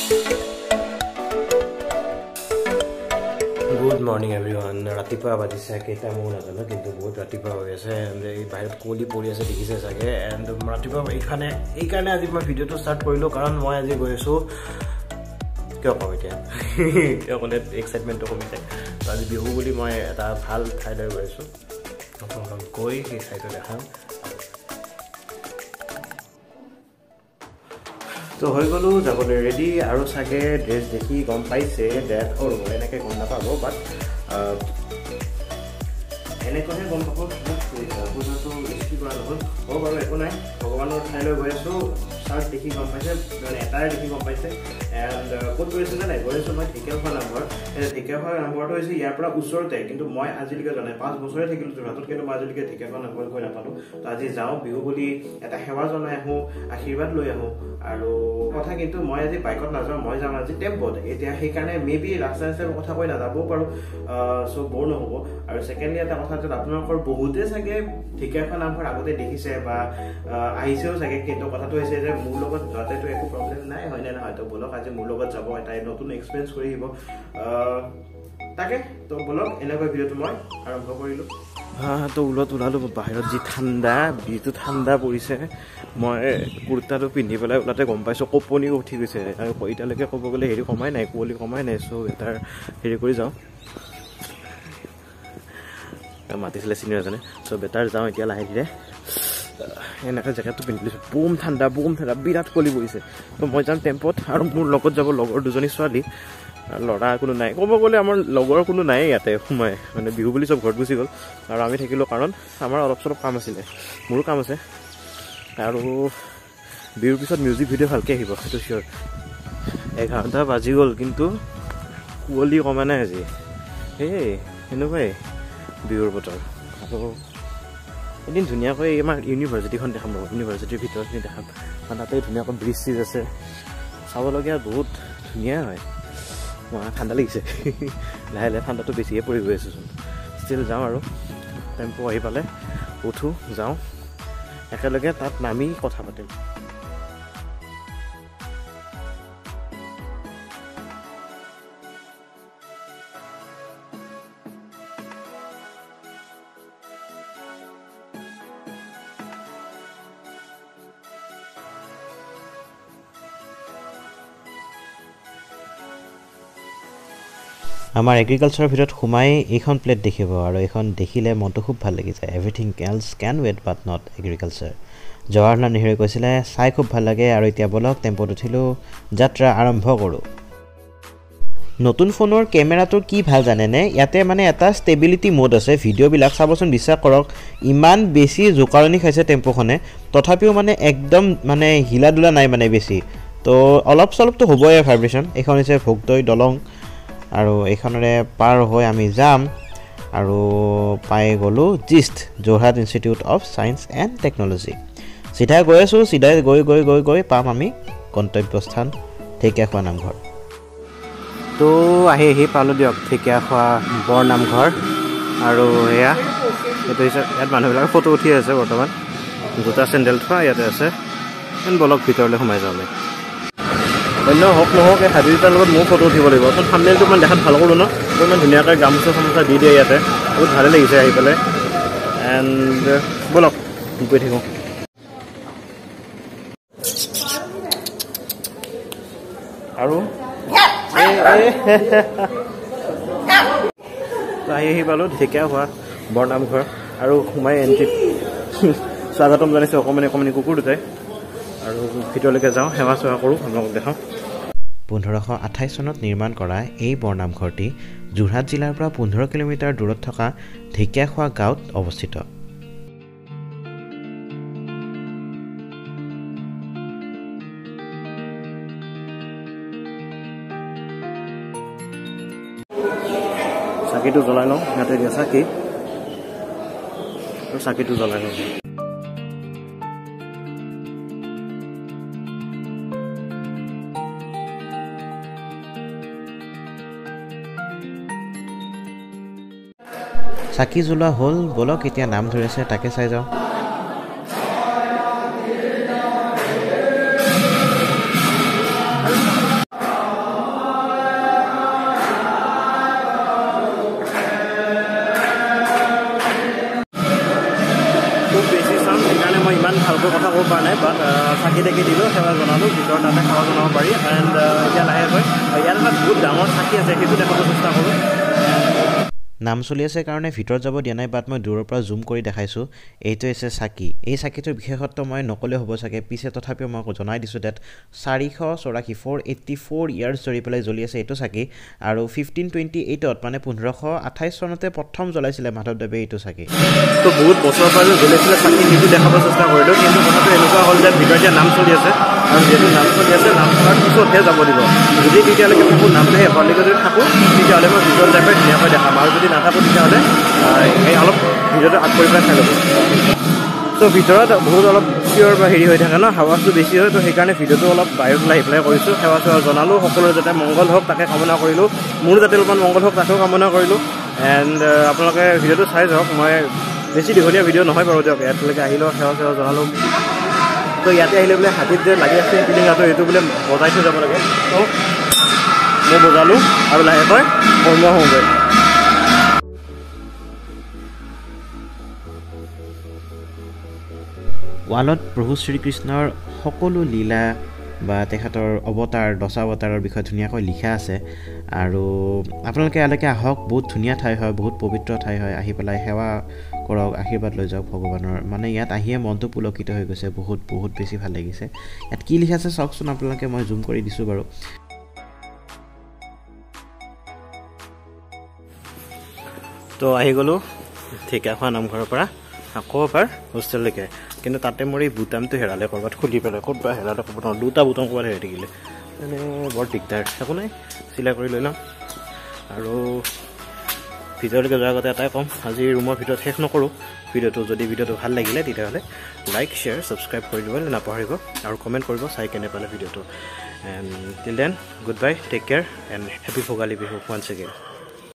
Good morning everyone. ৰাতিপুৱা বাজিছে কেইটা ময়ো নাজানো, কিন্তু বহুত ৰাতিপুৱা হৈ আছে। এণ্ড এই বাহিৰত কুঁৱলী পৰি আছে, দেখিছে চাগে। এণ্ড ৰাতিপুৱা এইখানে এইকাৰণে আজি মই ভিডিঅ'টো ষ্টাৰ্ট কৰিলোঁ, কাৰণ মই আজি গৈ আছোঁ, কিয় কম এতিয়া, কিয় ক'লে এক্সাইটমেণ্টটো কমি যায়। তো আজি বিহু বুলি মই এটা ভাল ঠাইলৈ গৈ আছোঁ, আপোনালোকক গৈ সেই ঠাইটো দেখাম। তো হৈ গ'লোঁ যাবলৈ ৰেডি, আৰু চাগে ড্ৰেছ দেখি গম পাইছে ডেট সৰু এনেকৈ গম নাপাব, বাট এনেকুৱাহে গম পাব। পূজাটো ইস্ত্ৰি কৰা নহ'ল, হ'ব বাৰু, একো নাই। ভগৱানৰ ঠাইলৈ গৈ আছোঁ, চাৰ্ট দেখি গম পাইছে, মানে এটাৰে দেখি গম পাইছে। এণ্ড ক'ত গৈ আছোঁ জানে? গৈ আছোঁ মই ঢেকীয়াখোৱা নামঘৰ। ঢেকীয়াখোৱা নামঘৰটো হৈছে ইয়াৰ পৰা ওচৰতে, কিন্তু মই আজিলৈকে যোৱা নাই। 5 বছৰে থাকিলোঁ যোৰহাটত, কিন্তু মই আজিলৈকে ঢেকীয়াখোৱা নামঘৰত গৈ নাপালোঁ। তো আজি যাওঁ, বিহু বুলি এটা সেৱা জনাই আহোঁ, আশীৰ্বাদ লৈ আহোঁ। আৰু কথা কিন্তু মই আজি বাইকত নাযাওঁ, মই যাম আজি টেম্পত। এতিয়া সেইকাৰণে মে বি ৰাস্তাই ৰাস্তাই কথা কৈ নাযাবও পাৰোঁ, চ' ব'ৰ নহ'ব। আৰু ছেকেণ্ডলি এটা কথা যে আপোনালোকৰ বহুতে চাগে ঢেকীয়াখোৱা নামঘৰ আগতে দেখিছে বা আহিছেও চাগে, কিন্তু কথাটো হৈছে যে মোৰ লগত যোৱাতেতো একো প্ৰব্লেম নাই, হয়নে নহয়? তো ব'লক আজি মোৰ লগত যাব, এটা নতুন এক্সপিৰিয়েঞ্চ কৰি আহিব। তাকে তো ব'লক, এনেকুৱা ভিডিঅ'টো মই আৰম্ভ কৰিলোঁ। তো ওলোৱাত ওলালোঁ, বাহিৰত যি ঠাণ্ডা, যিটো ঠাণ্ডা পৰিছে, মই কুৰ্তাটো পিন্ধি পেলাই ওলাতে গম পাইছোঁ কঁপনিও উঠি গৈছে। আৰু এতিয়ালৈকে ক'ব গ'লে হেৰি কমাই নাই, কুঁৱলী কমাই নাই। চ' বেটাৰ হেৰি কৰি যাওঁ, মাতিছিলে চিনিয়ৰ এজনে। চ' বেটাৰ যাওঁ এতিয়া লাহে ধীৰে। এনেকৈ জেকেটটো পিন্ধি লৈছোঁ, বম ঠাণ্ডা, বম ঠাণ্ডা, বিৰাট কুঁৱলী পৰিছে। তো মই যাম টেম্পত, আৰু মোৰ লগত যাব লগৰ দুজনী ছোৱালী, ল'ৰা কোনো নাই। ক'ব গ'লে আমাৰ লগৰ কোনো নাই ইয়াতে সোমাই, মানে বিহু বুলি চব ঘৰত গুচি গ'ল আৰু আমি থাকিলোঁ, কাৰণ আমাৰ অলপ চলপ কাম আছিলে, মোৰো কাম আছে। আৰু বিহুৰ পিছত মিউজিক ভিডিঅ' ভালকৈ আহিব, সেইটো চিয়'ৰ। 11টা বাজি গ'ল, কিন্তু কুঁৱলী কমা নাই আজি। সেই সেনেকুৱাই বিহুৰ বতৰ। আৰু এদিন ধুনীয়াকৈ আমাৰ ইউনিভাৰ্চিটিখন দেখাম বাৰু, ইউনিভাৰ্চিটিৰ ভিতৰখিনি দেখাম, কাৰণ তাতে ধুনীয়াকৈ ব্ৰিজ চিজ আছে, চাবলগীয়া বহুত ধুনীয়া হয়। ঠাণ্ডা লাগিছে, লাহে লাহে ঠাণ্ডাটো বেছিহে পৰি গৈ আছেচোন। ষ্টিল যাওঁ আৰু, টেম্পো আহি পালে উঠোঁ, যাওঁ একেলগে, তাত নামি কথা পাতিম। আমাৰ এগ্ৰিকালচাৰৰ ভিতৰত সোমাই এইখন প্লেট দেখিব, আৰু এইখন দেখিলে মনটো খুব ভাল লাগি যায়। Everything else can wait but not agriculture. Jawaharlal নেহৰুৱে কৈছিলে, চাই খুব ভাল লাগে। আৰু এতিয়া ব'লক টেম্পত উঠিলোঁ, যাত্ৰা আৰম্ভ কৰোঁ। নতুন ফোনৰ কেমেৰাটোৰ কি ভাল জানেনে? ইয়াতে মানে এটা ষ্টেবিলিটি মোড আছে। ভিডিঅ'বিলাক চাবচোন, বিশ্বাস কৰক ইমান বেছি জোকাৰণি খাইছে টেম্পোখনে, তথাপিও মানে একদম মানে হিলা দোলা নাই মানে বেছি। তো অলপ চলপতো হ'বই ভাইব্ৰেশ্যন। এইখন হৈছে ভোগদৈ দলং, আৰু এইখনেৰে পাৰ হৈ আমি যাম। আৰু পাই গ'লোঁ JIST, Jorhat institute of science and technology. চিধাই গৈ আছোঁ, চিধাই গৈ গৈ গৈ গৈ পাম আমি গন্তব্যস্থান ঢেকীয়াখোৱা নামঘৰ। তো আহি আহি পালোঁ দিয়ক ঢেকীয়াখোৱা বৰ নামঘৰ। আৰু এয়া এইটো হৈছে, ইয়াত মানুহবিলাকে ফটো উঠি আছে বৰ্তমান, জোতা চেণ্ডেল থোৱা ইয়াতে আছে। বলক ভিতৰলৈ সোমাই যাওঁ আমি। অন্য হওক নহওক, এই হাবি দুটাৰ লগত ময়ো ফটো উঠিব লাগিব। অকণ থাম্বনেইলটো ইমান দেখাত ভাল কৰোঁ ন, ইমান ধুনীয়াকৈ গামোচা চামোচা দি দিয়ে ইয়াতে, বহুত ভালে লাগিছে আহি পেলাই। এণ্ড ব'লক গৈ থাকোঁ। আৰু আহি আহি পালোঁ ঢেকীয়াখোৱা বৰনামঘৰ। আৰু সোমাই এণ্ট্ৰিত স্বাগতম জনাইছে অকণমানি অকণমানি কুকুৰ দুটাই। আৰু ভিতৰলৈকে যাওঁ, সেৱা চেৱা কৰোঁ, আপোনালোকক দেখাওঁ। 1528 চনত নিৰ্মাণ কৰা এই বৰনামঘৰটি যোৰহাট জিলাৰ পৰা 15 কিলোমিটাৰ দূৰত থকা ঢেকীয়াখোৱা গাঁৱত অৱস্থিত। চাকিটো জ্বলাই লওঁ, ইয়াতে দিয়া চাকি, আৰু চাকিটো জ্বলাই লওঁ। চাকি জ্বলোৱা হ'ল, ব'লক এতিয়া নাম ধৰিছে তাকে চাই যাওঁ। ইমান ভালকৈ কথা ক'ব পৰা নাই, বাট চাকি তাকি দিলোঁ, সেৱা জনালোঁ, ভিতৰত তাতে সেৱা জনাব পাৰি। এণ্ড এতিয়া লাহেকৈ ইয়াত এটা বহুত ডাঙৰ চাকি আছে, সেইটো দেখাব চেষ্টা কৰোঁ। নাম চলি আছে কাৰণে ভিতৰত যাব দিয়া নাই, বাট মই দূৰৰ পৰা জুম কৰি দেখাইছোঁ। এইটো হৈছে চাকি। এই চাকিটোৰ বিশেষত্ব মই নক'লেও হ'ব চাগে, পিছে তথাপিও মই জনাই দিছোঁ ডেট 484 484 ইয়াৰ্ছ ধৰি পেলাই জ্বলি আছে এইটো চাকি। আৰু 1528ত মানে 1528 চনতে প্ৰথম জ্বলাইছিলে মাধৱদেৱে এইটো চাকি। তো বহুত বছৰৰ পৰা যে জ্বলিছিলে চাকি, সেইটো দেখাব চেষ্টা কৰিলোঁ, কিন্তু কথাটো এনেকুৱা হ'ল যে ভিতৰত এতিয়া নাম চলি আছে, আৰু যিহেতু নাম চলি আছে, নাম চলাৰ পিছতহে যাব দিব। যদি তেতিয়ালৈকে থাকোঁ, নামটো শেষ হোৱালৈকে যদি থাকোঁ তেতিয়াহ'লে মই ভিতৰত যাই পেলাই ধুনীয়াকৈ দেখাম, আৰু যদি নাথাকোঁ তেতিয়াহ'লে এই অলপ ভিডিঅ'টো আগ কৰি পেলাই চাই ল'ব। ত' ভিতৰত বহুত অলপ চিঞৰ বা হেৰি হৈ থাকে ন, হাৱাজটো বেছি হয়, তো সেইকাৰণে ভিডিঅ'টো অলপ বাহিৰত ওলাই আহি পেলাই কৰিছোঁ। সেৱা চেৱা জনালোঁ, সকলোৰে যাতে মংগল হওক তাকে কামনা কৰিলোঁ, মোৰো যাতে অলপমান মংগল হওক তাকেও কামনা কৰিলোঁ। এণ্ড আপোনালোকে ভিডিঅ'টো চাই যাওক, মই বেছি দীঘলীয়া ভিডিঅ' নহয় বাৰু দিয়ক। ইয়াতলৈকে আহিলোঁ, সেৱা চেৱা জনালোঁ। তো ইয়াতে আহিলে বোলে হাতীত যে লাগি আছে টিলিঙাটো, এইটো বোলে বজাই থৈ যাব লাগে। তো মই বজালোঁ আৰু লাহেকৈ কৰ্ম হওঁগৈ। ৱালত প্ৰভু শ্ৰীকৃষ্ণৰ সকলো লীলা বা তেখেতৰ অৱতাৰ, দশাৱতাৰৰ বিষয়ে ধুনীয়াকৈ লিখা আছে। আৰু আপোনালোকে ইয়ালৈকে আহক, বহুত ধুনীয়া ঠাই হয়, বহুত পবিত্ৰ ঠাই হয়। আহি পেলাই সেৱা কৰক, আশীৰ্বাদ লৈ যাওক ভগৱানৰ। মানে ইয়াত আহিয়ে মনটো পুলকিত হৈ গৈছে, বহুত বহুত বেছি ভাল লাগিছে। ইয়াত কি লিখা আছে চাওকচোন আপোনালোকে, মই জুম কৰি দিছোঁ বাৰু। তো আহি গ'লোঁ ঢেকীয়াখোৱা নামঘৰৰ পৰা আকৌ এবাৰ হোষ্টেললৈকে, কিন্তু তাতে মোৰ এই বুটামটো হেৰালে, ক'ৰবাত খুলি পেলাই, ক'ত বা হেৰালে ক'ব নোৱাৰোঁ, দুটা বুটাম ক'ৰবাত হেৰাই থাকিলে, মানে বৰ দিগদাৰ। একো নাই, চিলাই কৰি লৈ ল'ম। আৰু ভিতৰলৈকে যোৱাৰ আগতে এটাই ক'ম, আজি ৰুমৰ ভিতৰত শেষ নকৰোঁ ভিডিঅ'টো। যদি ভিডিঅ'টো ভাল লাগিলে তেতিয়াহ'লে লাইক, শ্বেয়াৰ, ছাবস্ক্ৰাইব কৰি দিবলৈ নাপাহৰিব, আৰু কমেণ্ট কৰিব চাই কেনে পালে ভিডিঅ'টো। And till then, good bye, take care and happy Bhogali Bihu once again.